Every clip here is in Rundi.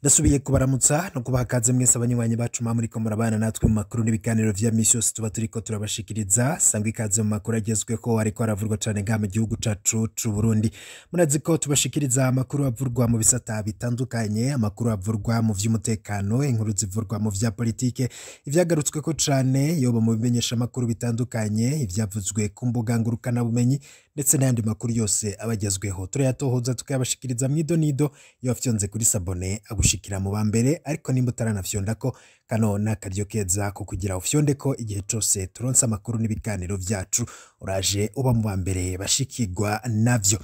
Ndasubiye kubaramutsa no kubaha kaze mwese abanywanyi bacu muriko murabana natwe mu makuru n'ibiganiro vya misi yose tuba turiko turabashikiriza. Sangwa ikaze mu makuru agezweho ariko aravurwa cane ngaha mu gihugu cacu c'u Burundi. Murazi ko tubashikiriza amakuru avurwa mu bisata bitandukanye, amakuru avurwa mu vy'umutekano, inkuru zivurwa mu vya politike, ivyagarutsweko cane yoba mu bimenyesha amakuru bitandukanye, ivyavuzwe ku mbuga ngurukanabumenyi ndetse n'ayandi makuru yose abagezweho. Turayatohoza tukayabashikiriza mw'idonido. Iyo wafyonze kuri sabone agushikira mu ba mbere, ariko nimba utaranafyondako kano n'akaryo keza ko kugira ufyondeko igihe cose turonse amakuru n'ibiganiro vyacu, uraje uba mu ba mbere bashikirwa navyo.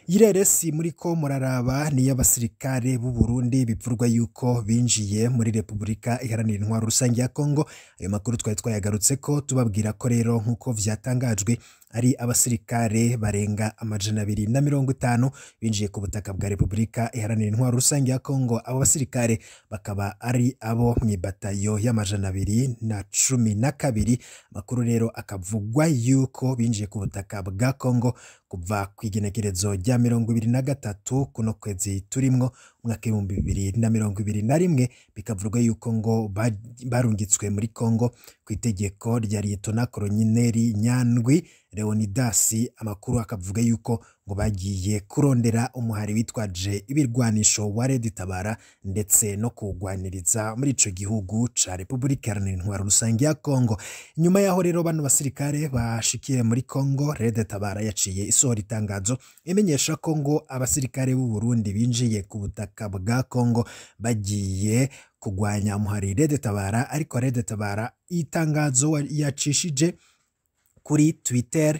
Ireresi muriko muraraba ni y'abasirikare b'u Burundi bivurwa yuko binjiye muri Repubulika Iharanira Intwaro Rusange ya Kongo. Ayo makuru twari twayagarutseko tubabwira ko rero nk'uko vyatangajwe ari abasirikare barenga 250 binjiye ku butaka bwa Repubulika Iharanira Intwaro Rusange ya Kongo. Abo basirikare bakaba ari abo mw'ibatayo y'212. Amakuru rero akavugwa yuko binjiye ku butaka bwa Kongo kuva kw'igenekerezo rya 23 kuno kwezi turimwo umwaka 2021, bikavugwa yuko ngo barungitswe muri Kongo ku itegeko rya Liyetona Koloneli Nyandwi Leonidas. Amakuru akavuga yuko ngo bagiye kurondera umuhari witwaje ibirwanisho wa Red Tabara ndetse no kuwugwaniriza muri ico gihugu ca Repubulika Iharanira Intwaro Rusange ya Kongo. Nyuma yaho rero bano basirikare bashikiye muri Kongo, Red Tabara yaciye isohora itangazo imenyesha ko ngo abasirikare b'u Burundi binjiye ku butaka bwa Kongo bagiye kugwanya umuhari Red Tabara, ariko Red Tabara itangazo yacishije kuri Twitter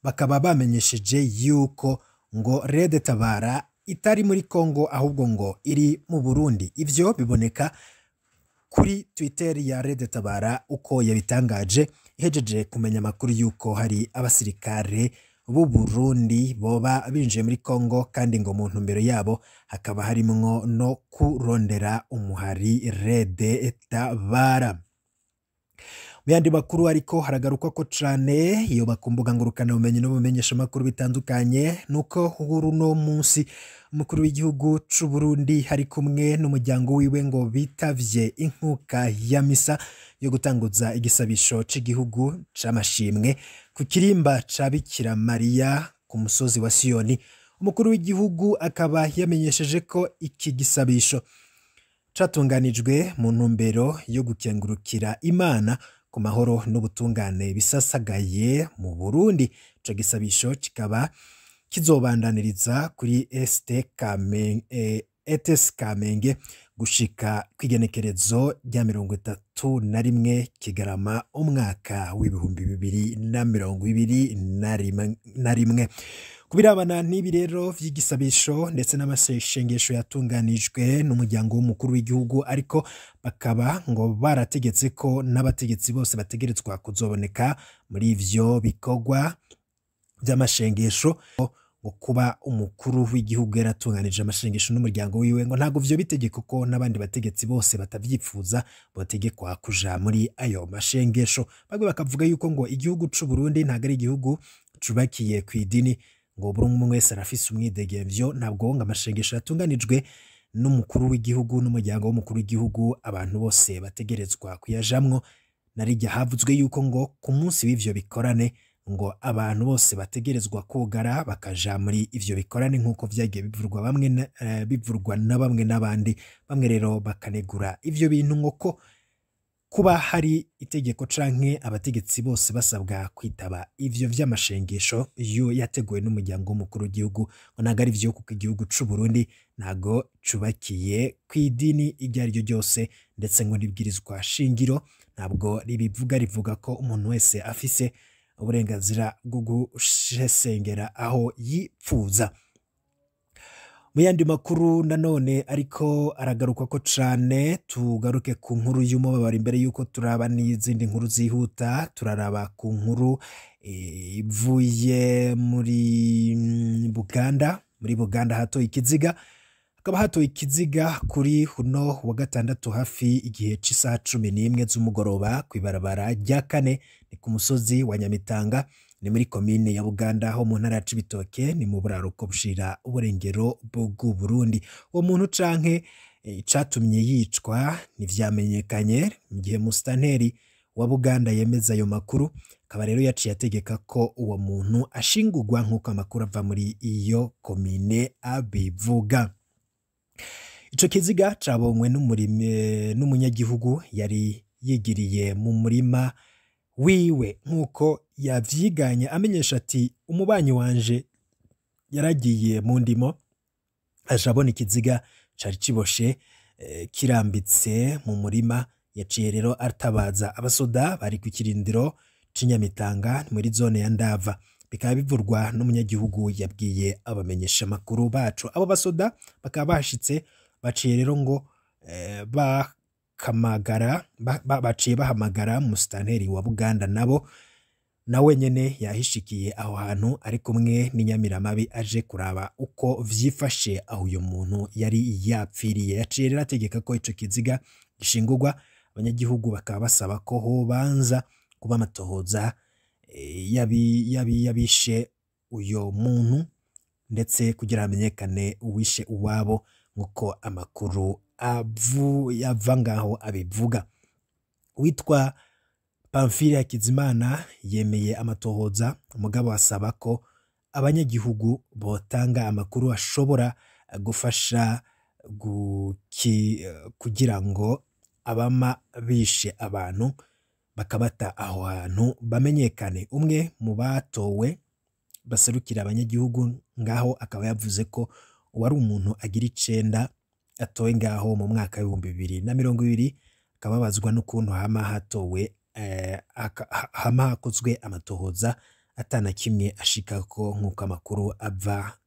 bakaba bamenyesheje yuko ngo Red Tabara itari muri Kongo ahubwo ngo iri mu Burundi. Ivyo biboneka kuri Twitter ya Red Tabara uko yabitangaje ihejeje kumenya amakuru yuko hari abasirikare b'u Burundi boba binjiye muri Kongo, kandi ngo mu ntumbero yabo hakaba harimwo no kurondera umuhari Red Tabara. Mu yandi makuru ariko haragarukwa ko cane iyo bakumbuga ngurukana ubumenyi n'ubumenyesha makuru bitandukanye, nuko uno munsi umukuru w'igihugu c'u Burundi hari kumwe n'umuryango wiwe ngo bitavye inkuka ya misa yo gutanguza igisabisho c'igihugu c'amashimwe ku kirimba ca Bikira Mariya ku musozi wa Siyoni. Umukuru w'igihugu akaba yamenyesheje ko iki gisabisho catunganijwe mu ntumbero yo gukengurukira Imana ku mahoro n'ubutungane bisasagaye mu Burundi. Ico gisabisho kikaba kizobandaniriza kuri ETS Kamenge gushika kw'igenekerezo rya 31 Kigarama umwaka w'2021. Kubirabana n'ibi rero vy'igisabisho ndetse n'amashengesho yatunganijwe n'umuryango w'umukuru w'igihugu, ariko bakaba ngo barategetse ko n'abategetsi bose bategerezwa kuzoboneka muri ivyo bikorwa vy'amashengesho. Ngo kuba umukuru w'igihugu yaratunganije amashengesho n'umuryango wiwe ngo ntago vyo bitegeko ko n'abandi bategetsi bose batavyifuza botegekwa kuja muri ayo mashengesho. Bagwe bakavuga yuko ngo igihugu c'u Burundi ntago ari igihugu cubakiye kw'idini, ngo buri umwe wese arafise umwidegemvyo, ntabwo ngo amashengesho yatunganijwe n'umukuru w'igihugu n'umuryango w'umukuru w'igihugu abantu bose bategerezwa kuyajamwo. Narijya havuzwe yuko ngo ku munsi w'ivyo bikorane ngo abantu bose bategerezwa kugara bakaja muri ivyo bikorane nk'uko vyagiye bivurwa bamwe bivurwa na bamwe n'abandi. Bamwe rero bakanegura ivyo bintu ngo ko kuba hari itegeko canke abategetsi bose basabwa kwitaba ivyo vy'amashengesho yo yateguwe n'umuryango w'umukuru w'igihugu ngo ntago ari vyo, kuko igihugu c'u Burundi ntago cubakiye kw'idini iryo ari ryo ryose, ndetse ngo n'ibwirizwa shingiro ntabwo ribivuga, rivuga ko umuntu wese afise uburenganzira bwo gusengera aho yipfuza. Mu yandi makuru nanone ariko aragarukwa ko cane, tugaruke ku nkuru y'umubabaro imbere yuko turaba n'izindi nkuru zihuta. Turaraba ku nkuru ivuye muri Buganda. Muri Buganda hatoye ikiziga, hakaba hatoye ikiziga kuri huno wa gatandatu hafi igihe c'isaha 11 z'umugoroba kw'ibarabara rya kane, ni ku musozi wa Nyamitanga, ni muri komine ya Buganda ho mu ntara ya Cibitoke, ni mu buraruko bushira uburengero bw'u Burundi. Uwo muntu canke Icatumye yicwa ntivyamenyekanye. Mu gihe musitanteri wa Buganda yemeza ayo makuru, akaba rero yaciye ategeka ko uwo muntu ashingurwa, nk'uko amakuru ava muri iyo komine abivuga. Ico kiziga cabonywe n'umunyagihugu yari yigiriye mu murima wiwe, nk'uko yavyiganye amenyesha ati: "Umubanyi wanje yaragiye mu ndimo, aje abona ikiziga cari kiboshe, kirambitse mu murima. Yaciye rero atabaza abasoda bari ku kirindiro c'Inyamitanga muri zone ya Ndava." Bikaba bivurwa n'umunyagihugu yabwiye abamenyesha makuru bacu. Abo basoda bakaba bashitse, baciye rero ngo bakamagara baciye bahamagara musitanteri wa Buganda, nabo nawe nyene yahishikiye aho hantu ari kumwe n'inyamiramabi, aje kuraba uko vyifashe aho uyo muntu yari yapfiriye. Yaciye rero ategeka ko ico kiziga gishingurwa. Abanyagihugu bakaba basaba ko hobanza kuba amatohoza yabishe uyo muntu, ndetse kugira hamenyekane uwishe uwabo, nk'uko amakuru yava ngaho abivuga. Witwa Pamphile Hakizimana yemeye amatohoza, mugabo asaba ko abanyagihugu botanga amakuru ashobora gufasha kugira ngo abama bishe abantu bakabata aho hantu bamenyekane. Umwe mu batowe baserukira abanyagihugu ngaho akaba yavuze ko uwari umuntu agira 9 atowe ngaho mu mwaka w'2020, akababazwa n'ukuntu hama hatowe hama hakozwe amatohoza atana kimwe ashikako, nk'uko amakuru ava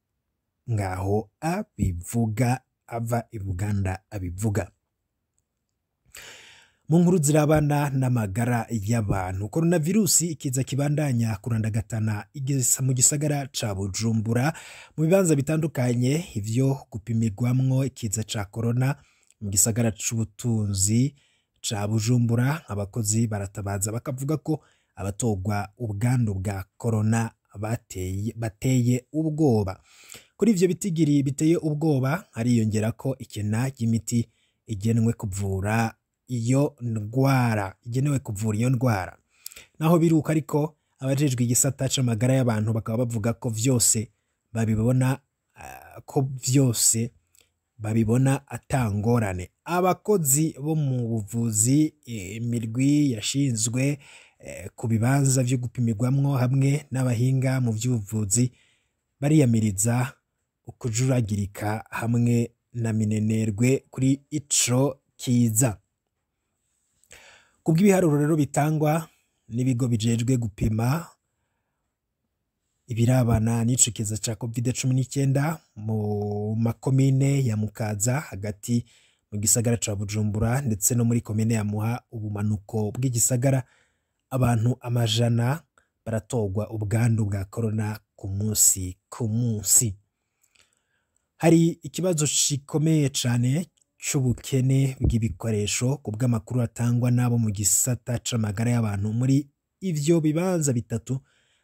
ngaho abivuga, ava i Buganda abivuga. Mu nkuru zirabana n'amagara y'abantu, coronavirus ikiza kibandanya kurandagatana mu gisagara ca Bujumbura. Mu bibanza bitandukanye ivyo gupimirwamwo ikiza ca corona mu gisagara c'ubutunzi ca Bujumbura, abakozi baratabaza bakavuga ko abatogwa ubwandu bwa corona bateye ubwoba. Kuri ivyo bitigiri biteye ubwoba hariyongera ko ikena ry'imiti igenwe kuvura iyo ndwara, igenewe kuvura iyo ndwara. Naho biruka ariko, abajejwe igisata c'amagara y'abantu bakaba bavuga ko vyose babibona, ko vyose babibona atangorane. Abakozi bo mu buvuzi, imirwi yashinzwe ku bibanza vyo gupimirwamwo hamwe n'abahinga mu vy'ubuvuzi bariyamiriza ukujuragirika hamwe na minenerwe kuri ico kiza. Kubw'ibiharuro rero bitangwa n'ibigo bijejwe gupima ibirabana n'ico kiza ca COVID-19 mu makomine ya Mukaza hagati mu gisagara ca Bujumbura ndetse no muri komine ya Muha ubumanuko bw'igisagara, abantu 100 baratogwa ubwandu bwa corona ku munsi ku munsi. Hari ikibazo gikomeye cane c'ubukene bw'ibikoresho, ku bw'amakuru atangwa n'abo mu gisata c'amagara y'abantu muri ivyo bibanza bitatu.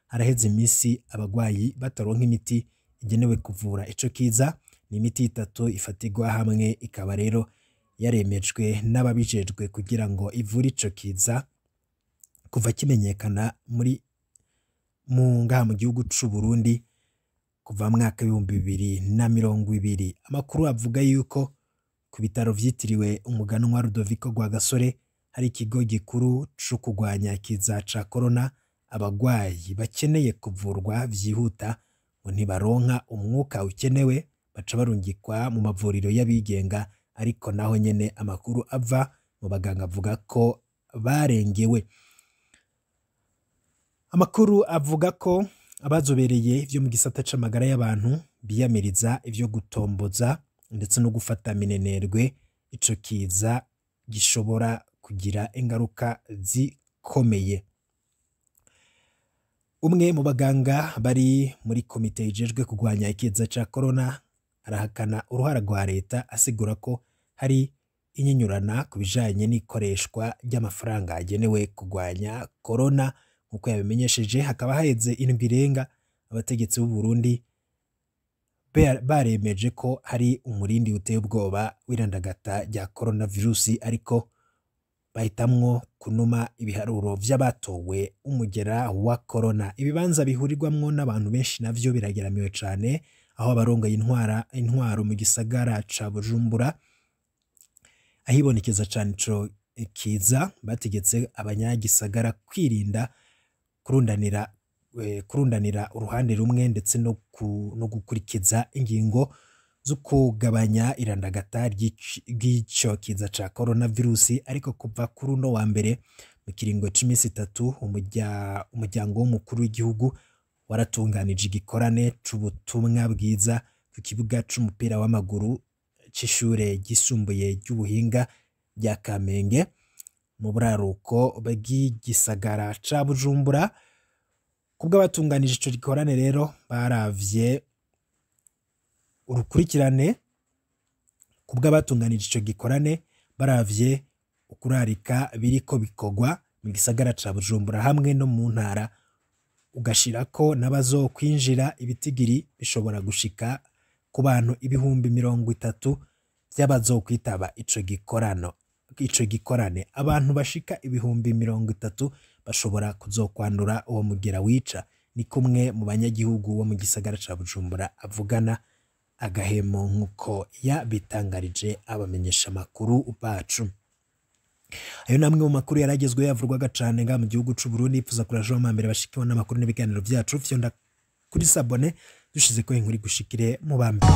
Haraheze iminsi abagwayi bataronka imiti igenewe kuvura ico kiza. Ni imiti itatu ifatirwa hamwe, ikaba rero yaremejwe n'ababijejwe kugira ngo ivure ico kiza kuva kimenyekana muri mu ngaha mu gihugu c'u Burundi kuva mu mwaka w'2020. Amakuru avuga yuko ku bitaro vyitiriwe umuganwa Rudoviko Rwagasore hari ikigo gikuru co kurwanya ikiza ca corona, abagwayi bakeneye kuvurwa vyihuta ngo ntibaronka umwuka ukenewe, baca barungikwa mu mavuriro y'abigenga, ariko naho nyene amakuru ava mu baganga avuga ko barengewe. Amakuru avuga ko abazobereye ivyo mu gisata c'amagara y'abantu biyamiriza ivyo gutomboza ndetse no gufata minenerwe ico kiza gishobora kugira ingaruka zikomeye. Umwe mu baganga bari muri komite ijejwe kurwanya ikiza ca corona arahakana uruhara rwa leta, asigura ko hari inyinyurana ku bijanye n'ikoreshwa ry'amafaranga agenewe kurwanya corona. Nk'uko yabimenyesheje, hakaba haheze indwi irenga abategetsi b'u Burundi Baremeje ko hari umurindi uteye ubwoba w'irandagata rya coronavirus, ariko bahitamwo kunuma ibiharuro vy'abatowe umugera wa corona. Ibibanza bihurirwamwo n'abantu benshi navyo birageramiwe cane, aho abarongoye intwaro mu gisagara ca Bujumbura ahibonekeza cane ico kiza bategetse abanyagisagara kwirinda kurundanira uruhande rumwe, ndetse no gukurikiza ingingo zo kugabanya irandagata ry'ico kiza ca coronavirus. Ariko kuva kuri uno wa mbere mu kiringo c'imisi 3, umuryango w'umukuru w'igihugu waratunganije igikorane c'ubutumwa bwiza ku kibuga c'umupira w'amaguru c'ishure ryisumbuye ry'ubuhinga rya Kamenge mu buraruko bw'igisagara ca Bujumbura. Kubw'abatunganije ico gikorane rero baravye urukurikirane, kubw'abatunganije ico gikorane baravye ukurarika biriko bikorwa mu gisagara ca Bujumbura hamwe no mu ntara, ugashirako n'abazokwinjira, ibitigiri bishobora gushika ku bantu 30,000 by'abazokwitaba ico gikorano. Ico gikorane abantu bashika 30,000 bashobora kuzokwandura uwo mugera wica. Ni kumwe mu banyagihugu bo mu gisagara ca Bujumbura avugana agahemo nk'uko yabitangarije abamenyesha makuru bacu. Ayo namwe mu makuru yaragezweho yavurwaga cane nga mu gihugu c'u Burundi. Ipfuza kuraje wa mbere bashikiwe n'amakuru n'ibiganiro vyacu, fyonda kuri sabone dushize ko inkuru gushikire mu bambe.